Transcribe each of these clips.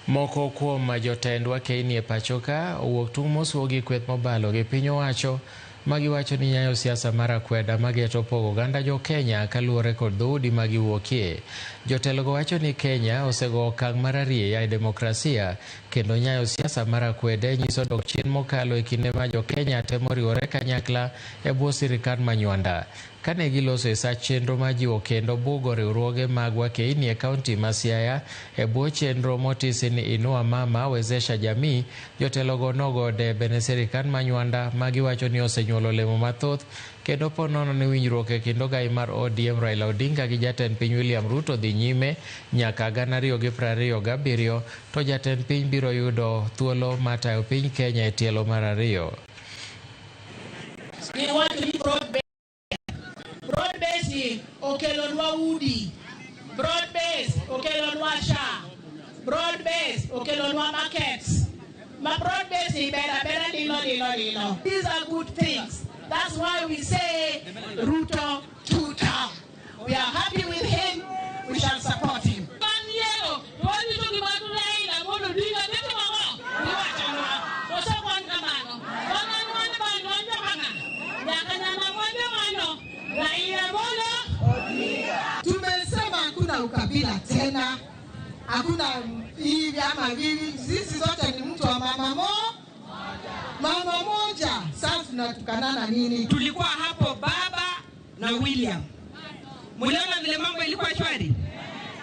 Moko kuom jotend wakeini e pacho ka owuok tung' mosuo gi kweth mobalo gi piny owacho magiwacho ni nyayo siasa mar akweda mageto pogo oganda jo Kenya kaluwore kod dhoudi ma giwuokie. Jotelogo wacho ni Kenya osego okang' mar arieya e demokrasia kendo nyayo siasa mar akwede nyiso dok chien mokalo e kinde ma jo Kenya temo riwore kanyakla e bwo sirikal manywanda. Kane giloso e sach chenro mar jiwo kendo bugo riwruoge mag wakeini e kaunti ma Siaya e bwo chenro motisi ni Inua Mama Wezesha Jamii, jotelogo nogo debe ne sirikal manywanda ma giwacho ni osenyuolo olemo mathoth kendo po nono ni winjruok e kind ogai mar ODM Raila Odinga gi jatend piny William Ruto dhi nyime nyaka 2027 to jatend piny biro yudo thuolo mar tayo piny Kenya e tielo mar ariyo. Giwacho ni broad base, broad base ni okelonwa udi, broad base okelonwa SHA, broad base okelonwa markets. Ma broad base ni ber abera lilo lilo lilo. These are good things. That's why we say Ruto two term. We are happy with him. We shall support him. Bang' yiero to warito gima Raila Amolo Odinga dhi timo ang'o? Iwachonwa. Koso wan kamano. Wan wan wan wan wan joma ng'a? Nyaka nyana wan jomano. Raila Amolo Tumesema hakuna ukabila tena, hakuna hivi ama hivi. Sisi zote ni mtu wa mama moja. Sasa tunatukanana nini? Tulikuwa hapo baba na William, muliona vile mambo ilikuwa shwari.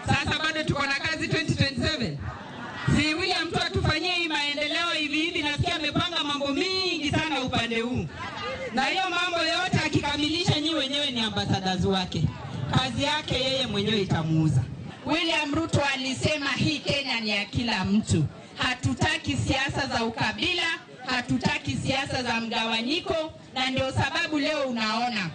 Sasa bado tuko na kazi 2027. Si William tu atufanyie hii maendeleo hivi hivi, nasikia amepanga mambo mingi sana upande huu, na hiyo mambo yote akikamilisha, nyi wenyewe ni ambassadors wake, kazi yake yeye mwenyewe itamuuza. William Ruto alisema hii Kenya ni ya kila mtu. Hatutaki siasa za ukabila, hatutaki siasa za mgawanyiko, na ndio sababu leo unaona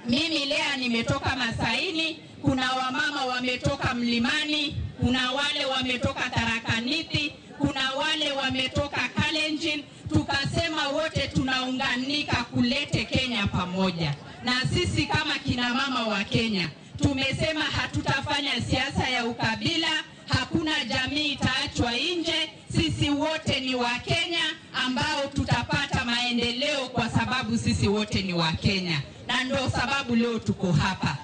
mimi Lea nimetoka Masaini, kuna wamama wametoka Mlimani, kuna wale wametoka Tharaka Nithi, kuna wale wametoka Kalenjin. Tukasema wote tunaunganika kulete Kenya pamoja, na sisi kama kina mama wa Kenya tumesema hatutafanya siasa ya ukabila, hakuna jamii itaachwa nje. Sisi wote ni Wakenya ambao tutapata maendeleo kwa sababu sisi wote ni Wakenya, na ndio sababu leo tuko hapa.